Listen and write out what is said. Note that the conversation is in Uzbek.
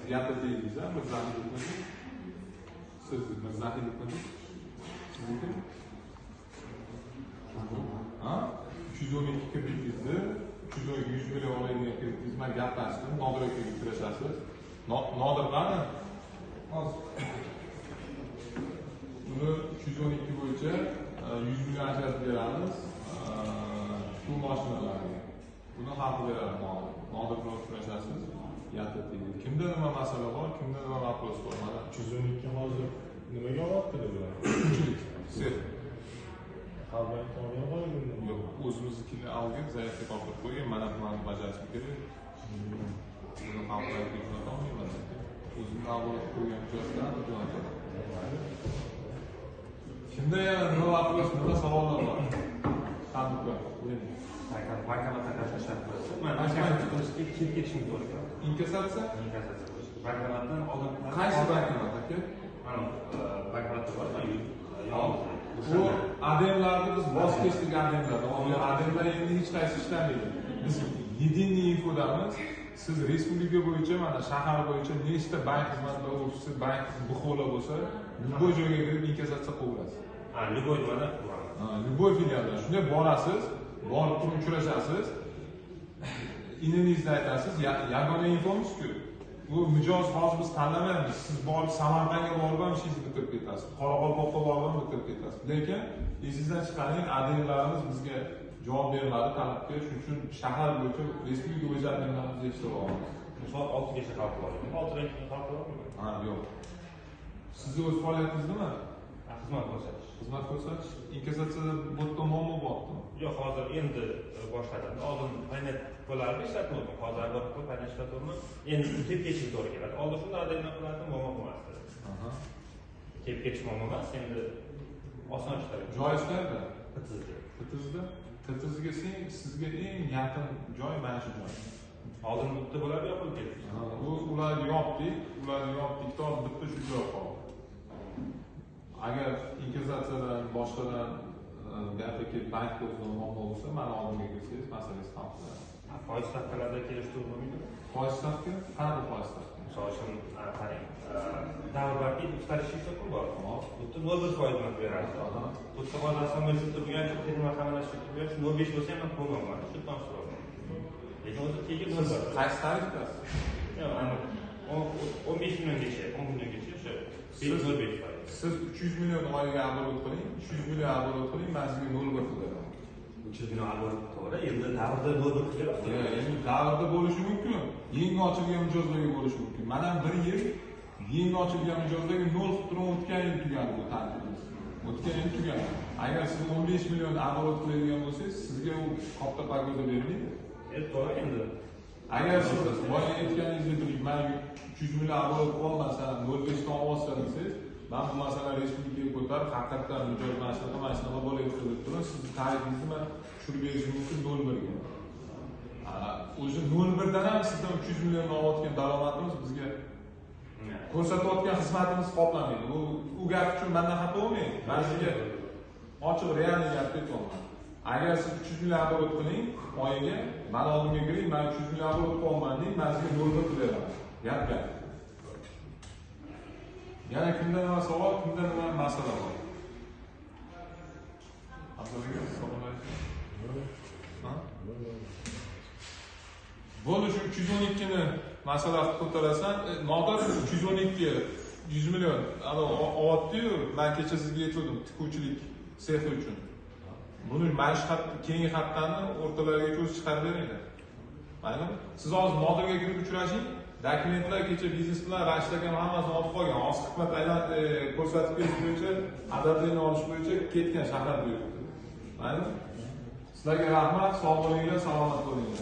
Gapni tegdingiz, a, Mirzahidovniki? Siz Mirzahidovniki? Sizniki? Ha? 312 kirdigingizni, 312 100 million oladigan kirdigingiz, man gaplashdim, Nodir akaga uchrashasiz. Nodir qani? Hozir. Uni 312 bo'yicha 100 million ajratib beramiz tikuv mashinalariga. Buni hal qilib beradi Nodir. Nodir bilan uchrashasiz. Gapni tegdi. Kimda nima masala bor, kimda nima вопрос bor? Mana 312 hozir nimaga olyaptilar bular? Tikuvchilik sex. Xalq bankdan olgan qolgan. Yo'q, o'zimiznikini olgan, заявка topshirib qo'ygan, mana buni bajarishim kerak. Buni xalq bankka jo'nata olmayman. O'zimni оборот qo'ygan mijozlarni jo'nataman. Kimda yana nima вопрос, nima savollar bor? Sanduqlar, qo'ying. Bankomatda qanaqa shart bo'lsa, man bankomatga qilishga kelib ketishim to'g'ri keladi. Inkassatsiya? Inkassatsiya qilish. Bankomatdan oldin Qaysi bankomat aka? Mana bankomatda bor, man yonimizda. Bu ADMlarni biz voz kechdik ADMlardan. ADMlar endi hech qaysi ishlamaydi. Biz единый infodamiz. Siz respublika bo'yicha, mana shahar bo'yicha nechta bank xizmatlari ofisi, bank БХОlar bo'lsa, любой joyga kirib inkassatsiya qilaverasiz. Ha, любой nimada qilaman. Ha, любой filialda. Shunday borasiz, borib turib uchrashasiz. ININgizni aytasiz, yagona infomiz-ku. Bu mijoz hozir biz tanlamaymiz. Siz borib Samarqandga borib ham ishingizni bitirib ketasiz. Qoraqalpoqqa borib ham bitirib ketasiz. Lekin esingizdan chiqaring, ADMlarimiz bizga javob bermadi talabga. Shuning uchun shahar bo'yicha, respublika bo'yicha ADMlarimizni yig'ishtirib. Soat 6gacha hal qila olaman. 6dan keyin hal qila olmayman. Ha, yo'q. Sizni o'z faoliyatingiz nima? Xizmat ko'rsatish. Xizmat ko'rsatish. Inkassatsiyada bu yerda muammo bormi? Yo'q, hozir endi boshladim. Oldin paynet bo'lardi, ishlatmadim. Hozir оборот qilib paynet ishlatyapman. Endi kelib ketishim to'g'ri keladi. Oldin shunda ADMdan qilardim, muammo bo'lmasdi. Kelib ketish muammo emas, endi oson ishlar. Joyingiz qayerda? PTZda. PTZda? PTZga sizga eng yaqin joy mana shu joy. Oldin bitta bo'lardi, yopilib ketdi. Ularni yopdik, to bitta shu joy qoldi. Agar inkassatsiyadan boshqadan gapga kelib bankda o'zida muammo bo'lsa, mani oldimga kelsangiz masalangiz hal qiladi. Foiz stavkalarda kelishtiruv bo'lmaydimi? Foiz stavka? Qanaqa foiz stavka? Misol uchun, qarang, Davr bankda ustarish hisobi bor. Bu yerda 0,1% bilan berasiz. Bu yerda hozir основной счет turgan, firma hamma счет turgan, shu 0,5 bo'lsa ham men qo'ymayman, shu yerdan so'rayman. Lekin o'zi tegi 0,1. Qaysi tarifdasiz? Yo'q, ana 15 milliongacha, 10 milliongacha o'sha 0,5%. Siz 300 million oyiga оборот qiling, 300 million оборот qiling, men sizga 0,1 qilib beraman. 300 million оборот to'g'ri, endi davrda 0,1 qilib berasiz. Endi davrda bo'lishi mumkin, yangi ochilgan mijozlarga bo'lishi mumkin. Mana bir yil yangi ochilgan mijozlarga 0 qilib turib o'tgan yil tugadi bu tarifimiz. O'tgan yil tugadi. Agar siz 15 million оборот qiladigan bo'lsangiz, sizga u katta pagoda bermaydi. To'g'ri endi. Agar siz boya aytganingizdek, men 300 million оборот qilolmasam, 0,5 dan olsa desangiz, men bu masalani respublikaga ko'tarib, haqiqatdan mijoz mana shunaqa, mana shunaqa bo'lyapti deb turib, sizni tarifingizni men tushirib berishim mumkin 0,1 ga. O'zi 0,1 dan ham sizdan 300 million olayotgan daromadimiz bizga ko'rsatayotgan xizmatimiz qoplamaydi. U gap uchun mendan xafa bo'lmang. Men sizga ochiq realniy gap aytyapman. Agar siz 300 million оборот qiling oyiga, meni oldimga kiring, men 300 million оборот qilyapman deng, men sizga 0,1 qilib beraman. Gap gap. Yana kimda nima savol, kimda nima masala bor? Abdulla aka, assalomu alaykum. Ha? Bo'ldi, shu 312 ni masala qilib ko'tarasan. Nodir 312 100 million ana olyapti-yu, men kecha sizga aytgandim tikuvchilik sexi uchun. Buni mana shu keyingi haftani o'rtalarigacha o'zi chiqarib beringlar. Maylimi? Siz hozir Nodirga kirib uchrashing. Dokumentlar kecha biznes bilan Rashid akam hammasini olib qolgan. Hozir Hikmat aylan ko'rsatib berish bo'yicha, adabini olish bo'yicha ketgan shahar bo'yicha. Maylimi? Sizlarga rahmat, sog' bo'linglar, salomat bo'linglar.